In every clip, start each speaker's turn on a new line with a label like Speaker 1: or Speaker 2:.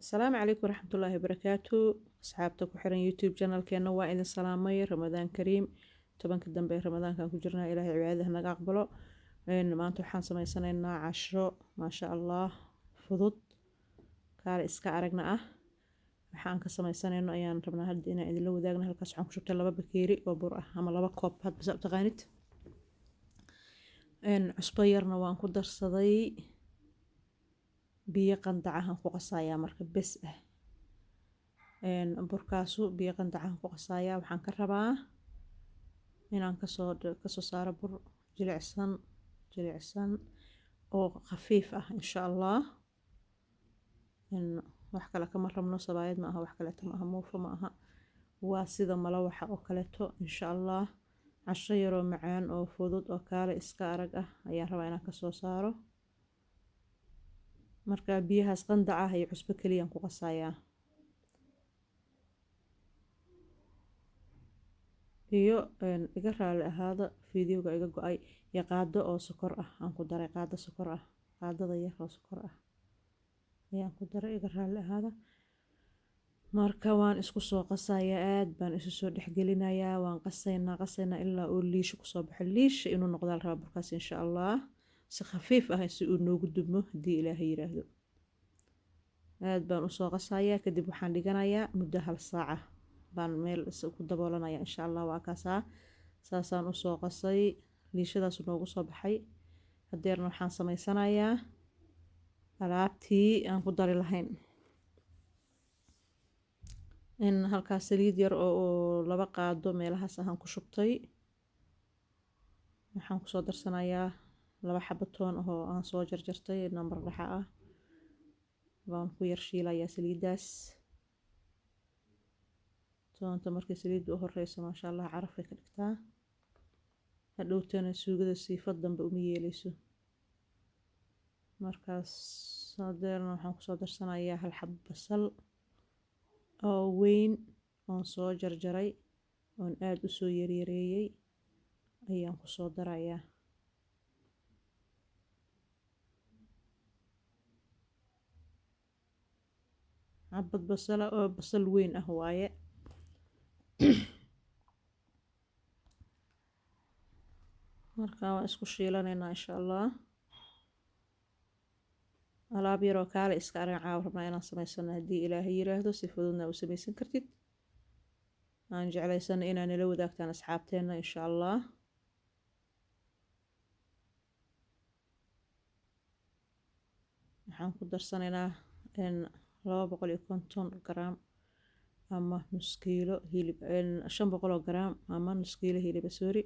Speaker 1: Asalaamu calaykum waraxmatullaahi wabarakaatu. Asxaabta ku xiran YouTube channelkeena, waa idin salaamay. Ramadaan kariim. 10-ka dambe ee Ramadaankan ku jirnaa, Ilaahay cibaadada naga aqbalo. Maanta waxaan sameysanaynaa casho, maasha Allah, fudud, kaale iska aragna ah. Waxaan ka sameysanayno ayaan rabnaa hadda inaan idinla wadaagno. Halkaas waxaan ku shubtay 2 bakeeri oo bur ah ama 2 koob, hadba saa u taqaanid. Cusbo yarna waan ku darsaday. Biyo qandacahan ku qasayaa marka bes ah. Burkaasu biyo qandacahan ku qasayaa. Waxaan ka rabaa inaan kasoo saaro bur jilicsan jilicsan oo khafiif ah, insha Allah. Wax kale kama rabno, sabaayad ma aha, wax kaleeto ma aha, muufo ma aha, waa sida malawaxa oo kaleeto, insha Allah. Casho yaroo macaan oo fudud oo kaale iska arag ah ayaan rabaa inaan kasoo saaro. Marka biyahaas qandaca ah iyo cusbo keliyaan ku qasayaa iyo, iga raali ahaada, fiidiyowga iga go-ay, iyo qaado oo sokor ah aan ku daray, qaado sokor ah, qaadada yar oo sokor ah ayaan ku daray, iga raali ahaada. Marka waan isku soo qasayaa, aad baan isu soo dhexgelinayaa. Waan qasaynaa, qasaynaa ilaa uu liisho kusoo baxo. Liisha inuu noqdaa la rabaa burkaas, insha Allah, si khafiif ah si uu noogu dubmo, haddii Ilaahay yiraahdo. Aad baan usoo qasayaa. Kadib waxaan dhiganayaa muddo hal saaca baan meel ku daboolanaya, insha Allah. Waa kaasaa, saasaan usoo qasay, liishadaas noogu soo baxay. Hadeerna waxaan sameysanayaa alaabtii aan ku dari lahayn. In halkaas saliid yar oo 2 qaado meelahaas ahaan ku shubtay. Waxaan kusoo darsanayaa 2 xabo toon oo aan soo jarjartay, nambar dhexa ah. Baan ku yar shiilayaa saliiddaas toonta. Markay saliidda u horeyso, maasha Allah, carafay ka dhigtaa. Hadhowtana suugada siifad dambe uma yeeleyso. Markaas hadeerna waxaan kusoo darsanayaa hal xabo basal oo weyn oon soo jarjaray oon aada u soo yaryareeyey ayaan kusoo darayaa. Xabad basala oo basal weyn ah waaye. Marka waan isku shiilanaynaa, insha Allah. Alaab yaroo kaale iska arag caawa rabnaa inaan samaysano, haddii Ilaahay yiraahdo. Si fududna u samaysan kartid. Aan jeclaysano inaa nala wadaagtaan asxaabteena, insha Allah. Waxaan ku darsanaynaa 250 garaam ama nus kiilo hilib, 500 garaam ama nus kiilo hiliba, sorry,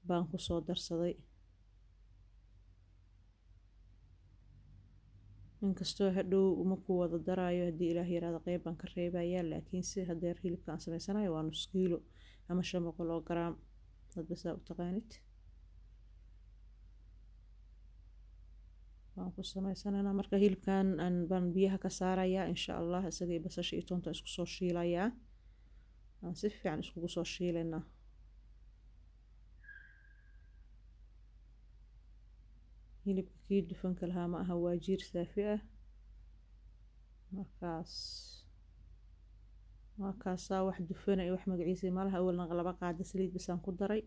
Speaker 1: baan kusoo darsaday. Inkastoo hadhow uma ku wada daraayo, haddii Ilaah yiraahdo, qeyb baan ka reebayaa, laakiinse hadeer hilibka aan samaysanayo waa nus kiilo ama 500 garaam, hadba saa u taqaanid waan ku samaysanaynaa. Marka hilibkan baan biyaha ka saarayaa, insha Allah. Isaga iyo basasha iyo toonta isku soo shiilayaa, aan si fiican iskugu soo shiilaynaa. Hilibka kii dufanka lahaa ma aha, waa jiir saafi ah. Markaas waa kaasaa, wax dufana iyo wax magaciisa malaha. Awalna 2 qaada saliid basaan ku daray.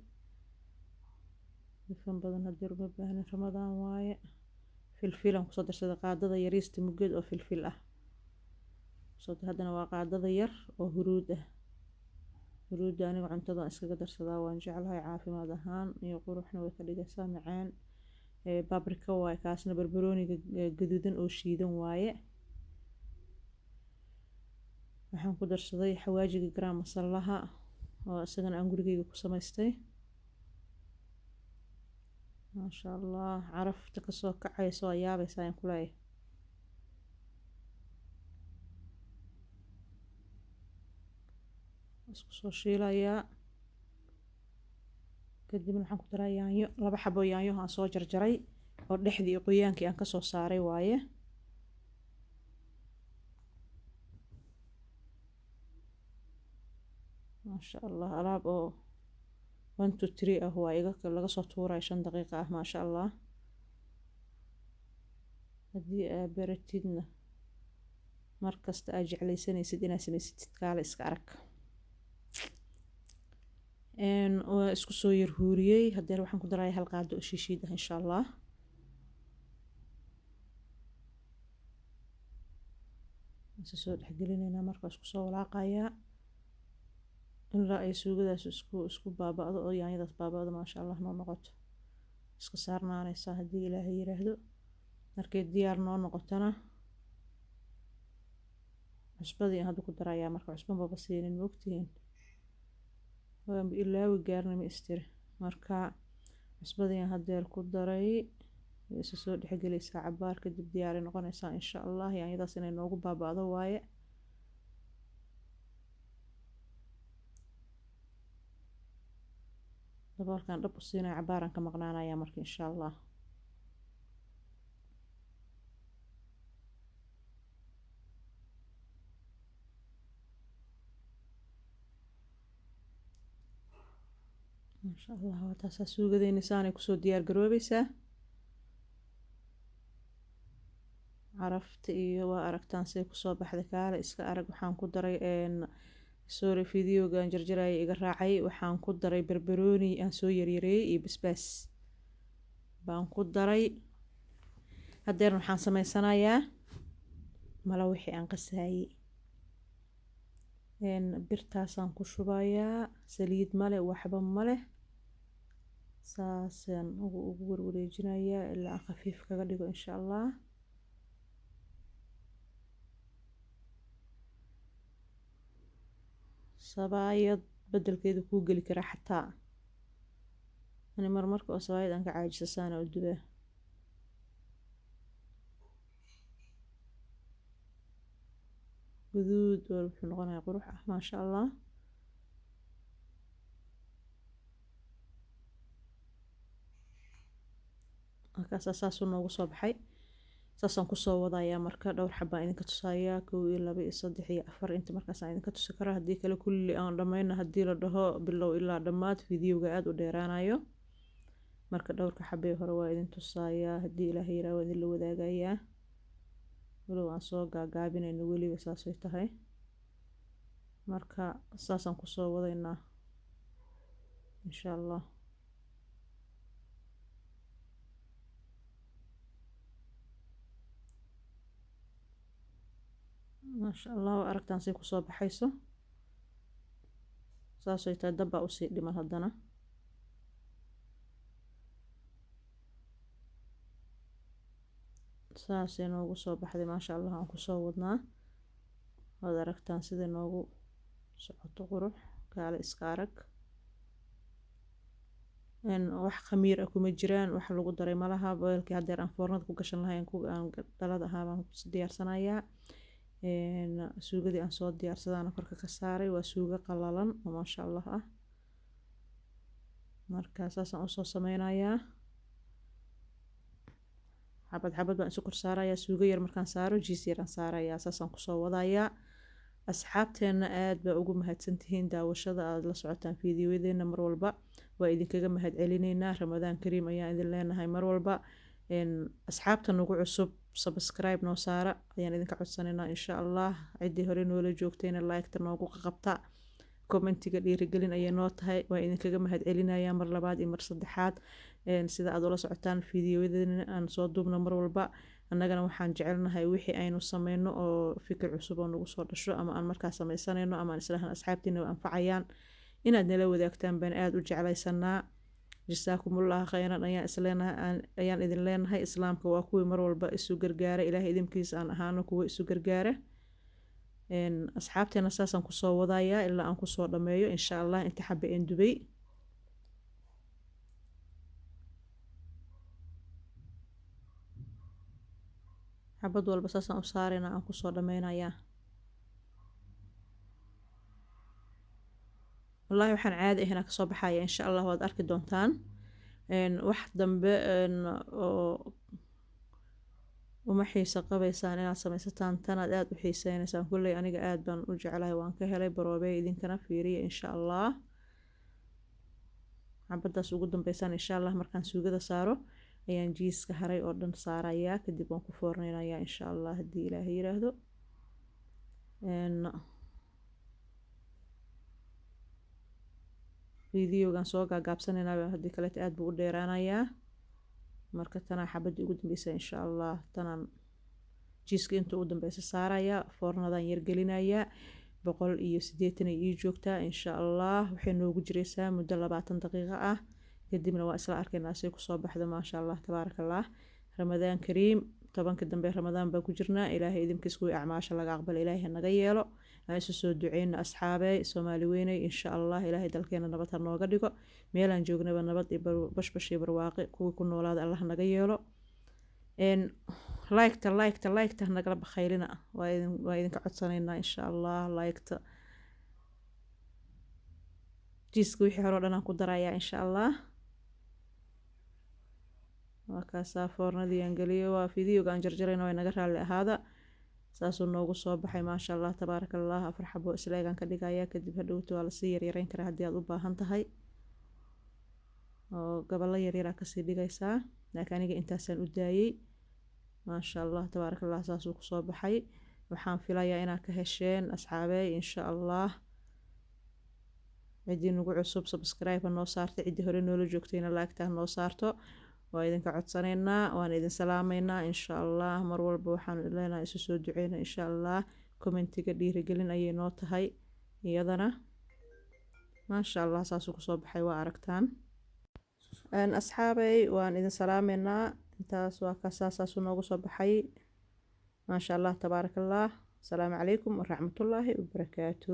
Speaker 1: Dufan badan hadeer uma baahnin, Ramadaan waaye. Filfilan kusoo darsaday, qaadada yariista muggeed oo filfil ah. Haddana waa qaadada yar oo huruud ah. Huruudda aniga cuntada iskaga darsadaa, waan jeclahay, caafimaad ahaan iyo quruxna way ka dhigaysaa, macaan. Paprika waaye kaasna, barbarooniga gaduudan oo shiidan waaye. Waxaan ku darsaday xawaajiga garam masalaha oo isagana aan gurigeyga ku samaystay. Maasha Allah, carafta kasoo kacaysa waa yaabaysaa ayaan ku leeyahay. Isku soo shiilayaa. Kadibna waxaan ku daraa yaanyo, 2 xabo yaanyo aan soo jarjaray oo dhexdii iyo qoyaankii aan kasoo saaray waaye. Maasha Allah, alaab oo one two three ah waa iga laga soo tuurayo 5 daqiiqa ah, maasha Allah. Haddii aa baratidna Markasta aad jeclaysanaysid inaad samaysatid, kaale iska arag. Waa isku soo yar huuriyey. Hadeer waxaan ku darayaa hal qaado oo shiishiid ah, insha Allah. Isa soo dhexgelinaynaa. Marka isku soo walaaqayaa ilaa ay suugadaas isku baaba'do oo yaanyadaas baaba'do, maasha Allah, noo noqoto, iska saarnaanaysaa haddii Ilaahay yiraahdo. Markay diyaar noo noqotona, cusbadii aan hadda ku darayaa. Marka cusbo maba siinin, maogtihiin, waanba ilaawi gaarna, ma istiri. Marka cusbadii aan hadeer ku daray way isa soo dhexgelaysaa. Cabaar kadib diyaaray noqonaysaa, insha Allah. Yaanyadaas inay noogu baaba'do waaye. Daboolkan dhab u siinaya, cabaaraan ka maqnaanayaa marka, insha Allah. Maasha Allah, waa taasaa suugadeyna, saanay kusoo diyaar garoobaysaa. Carafta iyo waa aragtaan say kusoo baxday, kaale iska arag. Waxaan ku daray, sorry, videogan jarjaraya iga raacay, waxaan ku daray barbarooni aan soo yaryareeyey iyo basbaas baan ku daray. Hadeerna waxaan sameysanayaa mala wixii aan qasaayey. Birtaasaan ku shubayaa, saliid male, waxba male, saasaan ugu warwareejinayaa ilaa aan khafiif kaga dhigo, insha Allah. Sabaayad bedelkeedu kuu geli karaa xataa. Ani marmarka oo sabaayad aan ka caajisa, saana u dubaa. Guduud oo wuxuu noqonayaa qurux ah, maasha Allah. Markaasaa saasuu noogu soo baxay, saasaan kusoo wadayaa. Marka dhowr xabaan idinka tusayaa, 1 iyo 2 iyo 3 iyo 4, inta markaasaan idinka tusi karaa. Haddii kale kulli aan dhammayno, haddii la dhaho bilow ilaa dhammaad, videoga aada u dheeraanayo. Marka dhowrka xabee hore waa idin tusayaa, haddii Ilaahay yiraa, waa idinla wadaagayaa, walow aan soo gaagaabinayno weliba, saasay tahay. Marka saasaan kusoo wadaynaa, insha Allah. Maasha Allah, waa aragtaan say kusoo baxayso. Saasay tahay, dabbaa usii dhiman haddana. Saasay noogu soo baxday, maasha Allah. Aan kusoo wadnaa, waad aragtaan sida noogu socoto, qurux, kaale iska arag. Wax khamiir ah kuma jiraan, wax lagu daray malaha. Weelkii hadeer aan foornada ku gashan lahay aan dhalada ahaa baan diyaarsanayaa. Suugadii aan soo diyaarsadaana korka ka saaray, waa suugo qalalan oo maasha Allah ah. Marka saasaan usoo sameynayaa, xabad xabad baan isu kor saarayaa. Suugo yar markaan saaro, jiis yar aan saarayaa, saasaan kusoo wadayaa. Asxaabteenna aad baa ugu mahadsantihiin daawashada aada la socotaan fiidiyoyadeena mar walba, waa idinkaga mahad celineynaa. Ramadaan kariim ayaan idin leenahay mar walba. Asxaabta nagu cusub, subscribe noo saara ayaan idinka codsanaynaa, insha Allah. Ciddii hore noola joogtayna, like-ta noogu qabta, commentiga dhiirigelin ayay noo tahay. Waa idinkaga mahad celinayaa mar labaad iyo mar saddexaad sida aad ula socotaan fiidiyoyadeena aan soo duubno mar walba. Annagana waxaan jecelnahay wixii aynu sameyno oo fikir cusub oo nagu soo dhasho ama aan markaa sameysanayno ama aan islahan asxaabtiina anfacayaan inaad nala wadaagtaan baan aada u jeclaysanaa. Jasaakumullahu khayran ayaan isleenahay, ayaan idin leenahay. Islaamka waa kuwii mar walba isu gargaara, Ilaahay idinkiisa aan ahaano kuwa isu gargaara. Asxaabteena saasaan kusoo wadayaa ilaa aan kusoo dhameeyo, insha Allah, inta xabe een dubay. Xabad walba saasaan u saarayna, aan kusoo dhameynayaa. Wallaahi waxaan caadi ahayn aan kasoo baxaya, insha Allah, waad arki doontaan. Wax dambe oo uma xiisa qabaysaan inaad samaysataan, tanaad aada u xiiseynaysaan. Kulley aniga aada baan u jeclahay, waan ka helay, baroobey, idinkana fiiriya, insha Allah. Xabadaas ugu dambeysaan, insha Allah, markaan suugada saaro ayaan jiiska haray oo dhan saarayaa, kadib waan ku foorneynayaa, insha Allah, haddii Ilaahay yiraahdo. Videogan soo gaagaabsanaynaa, haddii kaleeto aad buu u dheeraanayaa. Marka tanaa xabadii ugu dambeysa, insha Allah. Tanaan cheeseka inta ugu dambeysa saarayaa, foornadan yar gelinayaa. 180 ay ii joogtaa, insha Allah. Waxay noogu jireysaa muddo 20 daqiiqo ah, kadibna waa isla arkaynaa say kusoo baxdo. Maasha Allah, tabaaraka Allah. Ramadaan kariim. 10-ka dambe Ramadaan baa ku jirnaa. Ilaahay idinkiis kuwii acmaasha laga aqbala Ilaahay ha naga yeelo. Aan isu soo duceyno, asxaabey, Soomaali weyney. Insha Allah, Ilaahay dalkeena nabad ha nooga dhigo. Meelaan joognaba nabad iyo bashbash iyo barwaaqe kuwii ku noolaada Allah naga yeelo. Liketa, liketa, liketa nagala bakhaylina, waa idinka codsanaynaa, insha Allah. Liketa, cheeseka wixii hore o dhan aan ku darayaa, insha Allah. Waa kaasaa, foornadii aan geliyo. Waa videoga aan jarjarayna, waa naga raalli ahaada. Saasuu noogu soo baxay, maasha Allah, tabaaraka Allah. Afar xabo isleegaan ka dhigaya. Kadib hadhowta waa lasii yaryareyn karaa haddii aad u baahan tahay, oo gaballo yaryaraa kasii dhigaysaa, laakiin aniga intaasaan u daayey. Maasha Allah, tabaaraka Allah, saasuu kusoo baxay. Waxaan filayaa inaad ka hesheen, asxaabey, insha Allah. Ciddii nagu cusub subscribe ha noo saarto, ciddii hore noola joogtayna liketa ha noo saarto. Waa idinka codsanaynaa, waan idin salaameynaa, insha Allah. Mar walba waxaan leenahay isu soo duceyna, insha Allah. Commentiga dhiirigelin ayay noo tahay iyadana. Maasha Allah, saasuu kusoo baxay, waa aragtaan, asxaabey. Waan idin salaameynaa. Intaas waa kaasaa, saasuu noogu soo baxay, maasha Allah, tabaaraka Allah. Asalaamu calaykum waraxmatullaahi wabarakaatu.